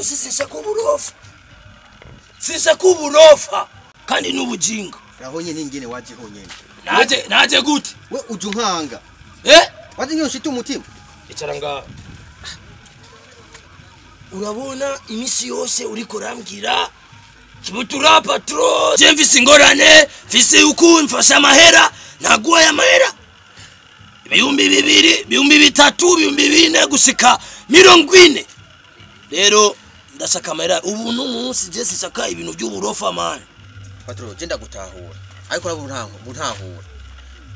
munsi sinshaka uburofa. Sinshaka uburofa kandi n'ubujinga. Aho nyene ingene waje honyene. Naje gute? We uje unkanga. Waje nyo nshita umutima. Icara ngaha. Urabona imisi yose uriko urambwira Kibutura patro, je mfise ingorane, mfise uku mfasha amahera, naguha ya mahera. 2000, 3000, 4000 gushika 40. Rero ndashaka amahera ubu n'umunsi je sishaka ibintu by'uburofa man. Patro, je ndagutahura. Ariko urabo ntahura.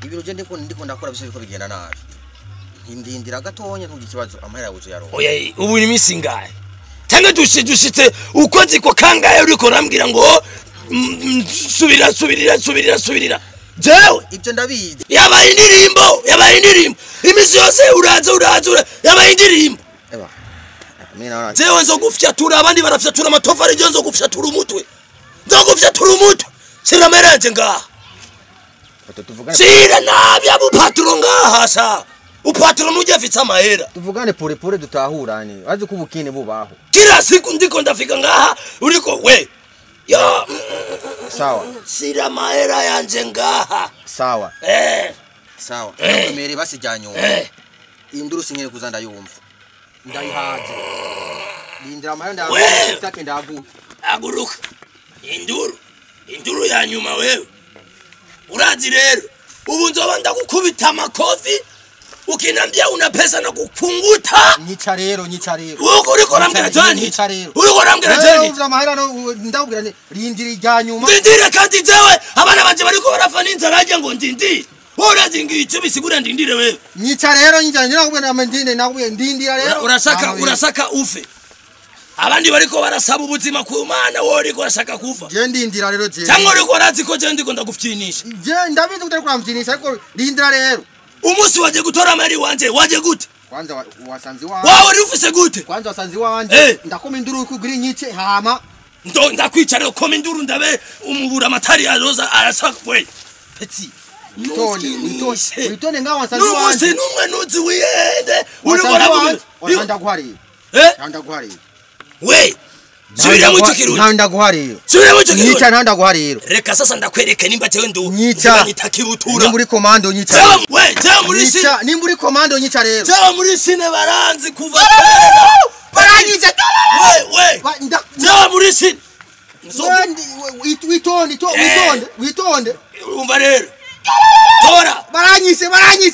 Ibintu je ndiko ndakora bise biko bigenda nabi. Ndindira gatonya ntugira ikibazo amahera yawe uzoyaronka. Oya, ubu ni imisi ngahe? Tanga dushitse ukwezi kwa kangahe uriko urambwira ngo subira. Jewe ibyo ndabizi. Yabaye indirimbo. Imisi yose uraza yabaye indirimbo. Eba. Mina jewe nzogufyatura abandi barafyatura amatofari je nzogufyatura umutwe. Nzogufyatura umutwe. Shira meranje ngaha. Tuvugane. Shira nabi abu patro ngaha sa. Upatro nuje afite amahera. Tuvugane pole pole dutahurane. Wazi kubukine bubaho. Kila siku ndiko ndafika ngaha uriko we. Yo. Sawa. Shira mahera yanje ngaha. Sawa. Sawa. Ndakwemereye basi jyanyuma. Induru sinkere kuza ndayumva. Ndayihaze. Ndindira amahera ndaguha ndaguha. Aguruka. Induru. Induru ya nyuma wewe. Urazi rero. Ubu nzoba ndagukubita amakofi. Ukinambia una pesa na kukunguta. Nyica rero. Uko uriko urambwira jani. Nyica rero. Uriko urambwira jani. Uvuza amahera no ndakubwira nti rindira irya nyuma. Ndindira kandi jewe abana banje bariko barafa n'inzara ajya ngo ndindire. Urazi ngico bisigura ndindire wewe. Nyica rero ndakubwira ndindire nakubwira ndindira rero. Urashaka ufe. Abandi bariko barasaba ubuzima ku Mana wowe uriko urashaka kufa. Je ndindira rero je. Cyangwa uriko urazi ko je ndiko ndagufyinisha. Je ndabizi ko utari kuramfyinisha ariko rindira rero. Umunsi waje gutora amahera wanje waje gute? Kwanza wasanzi wanje. Wawe uri ufise gute? Kwanza wasanzi wanje. Ndakoma induru kugira inyice hama. Ndo ndakwicara koma induru ndabe umubura amatari aroza arasaka we. Petit. Witone ngaho wasanzi wanje. N'umunsi numwe nuzi wiyende. Uriko uravuga. Ndaguhariye. Ndaguhariye. We. Subira mu kirundi. Ndaguhariye. Subira mu kirundi. Nyica ntandaguhariye. Reka sasa ndakwereke nimba tewe ndo nyica kibutura. Nimba uri komando nyica. We, jewe muri sine. Nimba uri komando nyica rero. Jewe muri sine baranzi kuva kera. Baranyica. We. Jewe muri sine. Witonde. Umva rero. Tora. Baranyise.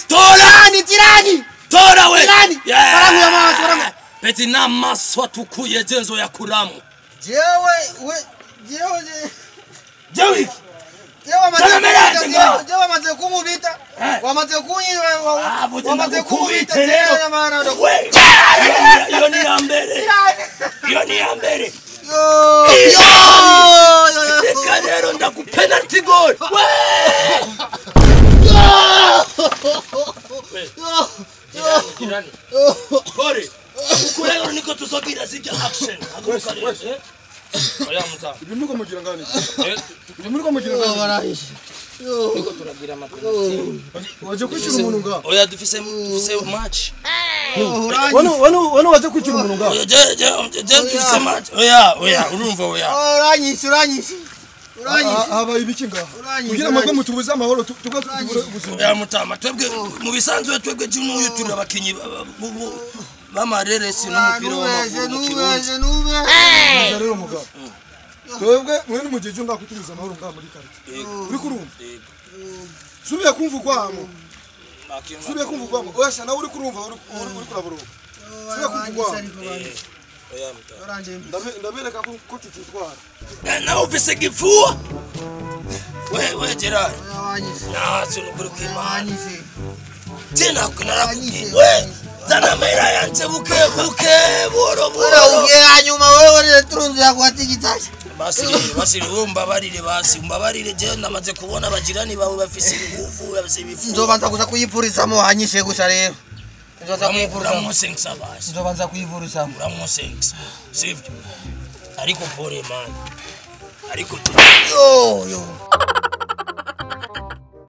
Tora. Tirani. Tora we. Tirani. Baranguye amaso baranguye. Peti n'amaso atukuye jenzo yakuramu. Jewe wamaze kumubita. Wamaze kumubita rero. Iyo ni ya mbere. Yo. Reka rero ndaku penalty goal. We. Kore. Ukurego niko tuzogira zijya action. Haguruka rero. Oya muta. Ibyo muriko mugira ngani? Ibyo muriko mugira ngani? Barahishe. Niko turagira amapenalty. Waje kwicira umuntu nga? Oya dufise match. Wano waje kwicira umuntu nga? Oya je dufise match. Oya urumva oya. Uranyishe. Aba ibiki nga? Kugira ngo mutubuze amahoro tuga tubure ubuzima. Oya mutama twebwe mu bisanzwe twebwe n'uyu turi abakinyi bamareresi n'umupira w'amaguru mu Kirundi. Rero mugabo. Twebwe mwe n'umujeje nga kutubuza amahoro nga muri quartier. Uri kurumva? Subiye kumva ugwamo. Subiye kumva ugwamo. Oya sha nawe uri kurumva uri kuraburuka. Subiye kumva ugwamo. Oya mutama. Ndabereka ko tutitwara. Nawe ufise gipfuwa. We Gerard. Ntacyo nukuri kw'Imana. Tena narakubwiye. We zana amahera yanje buke buke buhoro buhoro. Ugiye hanyuma wewe turunze yakwatigitasha. Basi umbabarire basi umbabarire je namaze kubona abajirani bawe bafise ingufu bafise ibifu. Nzobanza kuza kuyipurizamo hanyishe gusa rero. Nzobanza kuyipurizamo. Uramusenga basi. Nzobanza kuyipurizamo. Uramusenga. Sivyo. Ariko pole man. Ariko yo yo.